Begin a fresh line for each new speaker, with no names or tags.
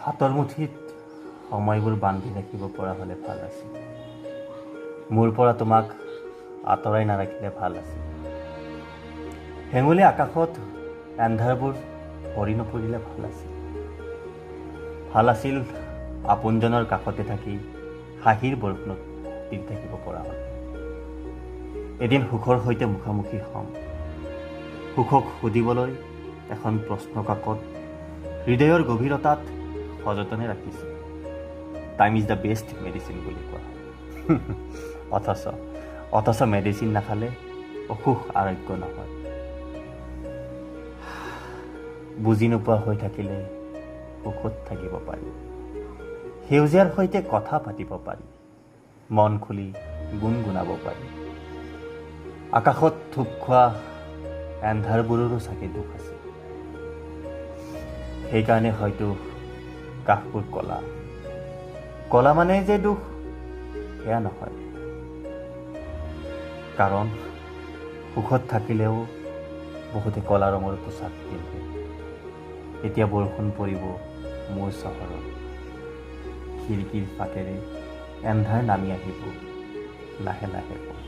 হাতৰ মুঠিত সময়বোৰ বান্ধি ৰাখিব পৰা হ'লে ভাল আছিল। মোৰ পৰা তোমাক আঁতৰাই নাৰাখিলে ভাল আছিল। হেঙুলী আকাশত এন্ধাৰবোৰ ভৰি নপৰিলে ভাল আছিল। ভাল আছিল আপোনজনৰ কাষতে থাকি হাঁহিৰ বৰষুণত তিতি থাকিব পৰা হ'লে। এদিন সুখৰ সৈতে মুখামুখি হ'ম। সুখক সুধিবলৈ এখন প্ৰশ্ন কাকত হৃদয়ৰ গভীৰতাত সযতনে ৰাখিছোঁ। "Time is the best medicine" বুলি কোৱা হয়। অথচ মেডিচিন নাখালে অসুখ আৰোগ্য নহয়। বুজি নোপোৱা হৈ থাকিলে সুখত থাকিব পাৰি, সেউজীয়াৰ সৈতে কথা পাতিব পাৰি, মন খুলি গুণগুণাব পাৰি। আকাশত থূপ খোৱা এন্ধাৰবোৰৰো চাগে দুখ আছে। সেইকাৰণে হয়তো কাষবোৰ কলা। কলা মানে যে দুখ, সেয়া নহয়। কাৰণ সুখত থাকিলেও বহুতে কলা ৰঙৰ পোচাক পিন্ধে। এতিয়া বৰষুণ পৰিব মোৰ চহৰত। খিৰিকীৰ ফাঁকেৰে এন্ধাৰ নামি আহিব লাহে লাহে।